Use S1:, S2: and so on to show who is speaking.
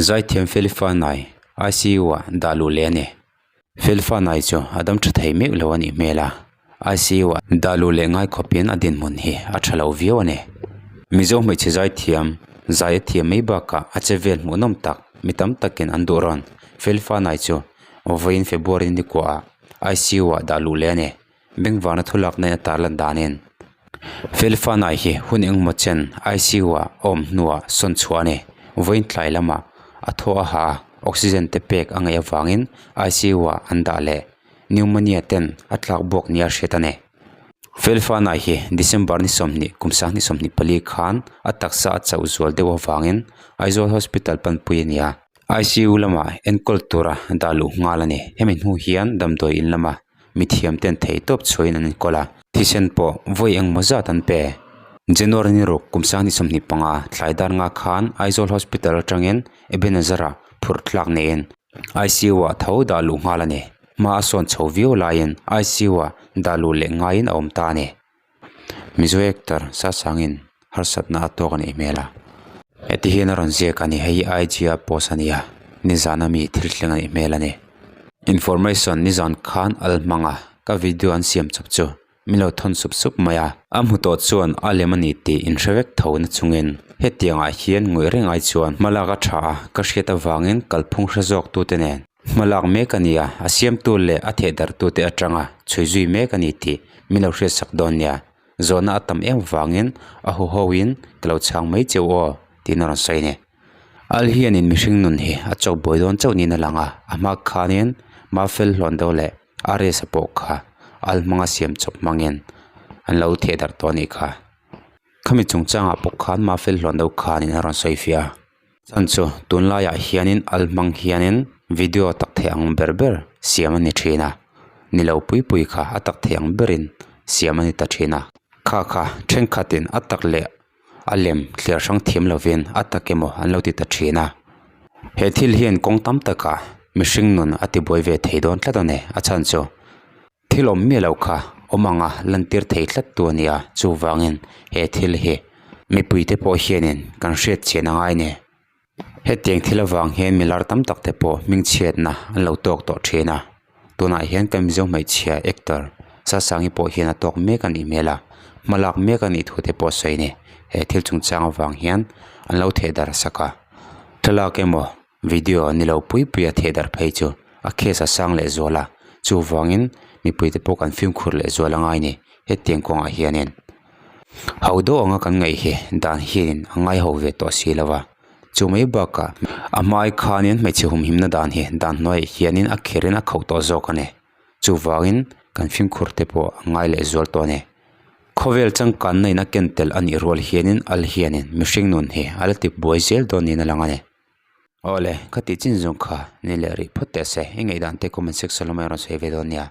S1: Zaithiam Felifanai ICU-ah dah luh leh a ni. Felifanai chu a dam tha thei meuh lo a nih hmel a, ICU-ah dah luh leh ngai khawpin a dinhmun hi a tha lo viau a ni. Mizo hmeichhe zaithiam, zai a thiam mai bakah a che vel hmuhnawm tak mi tam takin an duh rawn. Felifanai chu vawiin February nikuaah ICU-ah dah luh leh a ni. Bengvarna thulakna in a tarlan danin Felfanai hi hun engemaw chen ICU ah a awm hnuah sawn chhuah a ni. Vawiin tlai lamah a thaw a ha a, oxygen te pek a ngaih avangin ICU ah an dah leh pneumonia ten a tlak buak nia hriat a ni. Felfanai hi December ni 20 kum 2024 khan a taksa a chauh zual deuh avangin Aizawl Hospital panpui a ni a. ICU lamah enkawl tura dah luh nghal a ni. Hemi hnu hian damdawi in lama mithiam ten thei tawp chhuahin an enkawl a, thisen pawh vawi engmaw zat an pe. January ni ruk kum 2025 thlai dar nga khan Aizawl Hospital atangin Ebenezer-a phurh thlak niin ICU-ah tho dah luh nghal a ni. Hma a sawn chho viau laiin ICU-ah dah luh leh ngaiin a awm ta a ni. Mizo actor Sasangin harsatna a tawk a nih hmel a, heti hian a rawn ziak a ni, hei hi IG a post a ni a, nizan ami thil thleng a nih hmel a ni. Information nizan khan al hmang a, ka video an siam chawp chu min lo thawn sup sup mai a. A hmu tawh chuan a lem a ni tih inhre vek tho na chungin hetiangah hian ngawih reng ai chuan hmalak a tha a, ka hriat avangin kalphung hre zawk tute nen hmalak mek a ni a, a siamtu leh a thehdarhtute atanga chhui zui mek a ni tih min lo hriatsak dawn nia. Zawhna a tam em vangin a hu ho in ka lo chhang mai cheu aw tiin a rawn sawi a ni. Al hianin mihring nun hi a chawk buai dawn chauh niin a lang a, a hma khanin Mafel hlawn deuh leh Ares-a pawh kha al hmanga siam chawp hmangin an lo theh darh tawh a nih kha. Khami chungchangah pawh khan Mafel hlawn deuh khanin a rawn sawi fiah a. Chan chu tunlaiah hianin al hmang hianin video tak thei ang ber ber siam a ni thin a, ni lo pui pui kha a tak thei ang berin siam a ni ta thin a. Kha kha thenkhatin a tak leh a lem thliar hrang thiam lovin a tak emaw an lo ti ta thin a. He thil hian kawng tam takah mihring nun a tibuai ve thei dawn tlat a ni, a chhan chu thil awm miah lo kha awm anga lantir thei tlat tu a ni a, chuvangin he thil hi mipuite pawh hianin kan hriat chian a ngai a ni. Hetiang thil avang hian milar tam tak te pawh hmingchhiatna an lo tawk tawh thin a, tunah hian kan Mizo hmeichhia actor Sasangi pawh hian a tawk mek a nih hmel a, hmalak mek a nih thu te pawh a sawi a ni. He thil chungchang avang hian an lo theh darh sak a, thlalak emaw Video ni lo pui pui a theh darh phei chu a case a sang leh zual a, chuvangin mipuite pawh kan fimkhur leh zual a ngai ni hetiang kawngah hianin ho deuh anga kan ngaih hi dan hianin a ngai ho ve tawh si lo va, chu mai bakah a hmai khanin hmeichhe humhimna dan hi dan hnuaiah hianin a kherin a khauh tawh zawk a ni, chuvangin kan fimkhur te pawh a ngai leh zual tawh a ni. Khawvel changkanna in a ken tel a nih rual hianin al hianin mihring nun hi a la ti buai zel dawn niin a lang a ni. Awle, ka tih chin zawng kha ni leh rih phawt teh se, i ngaihdan te comment section lamah i rawn sawi ve dawn nia.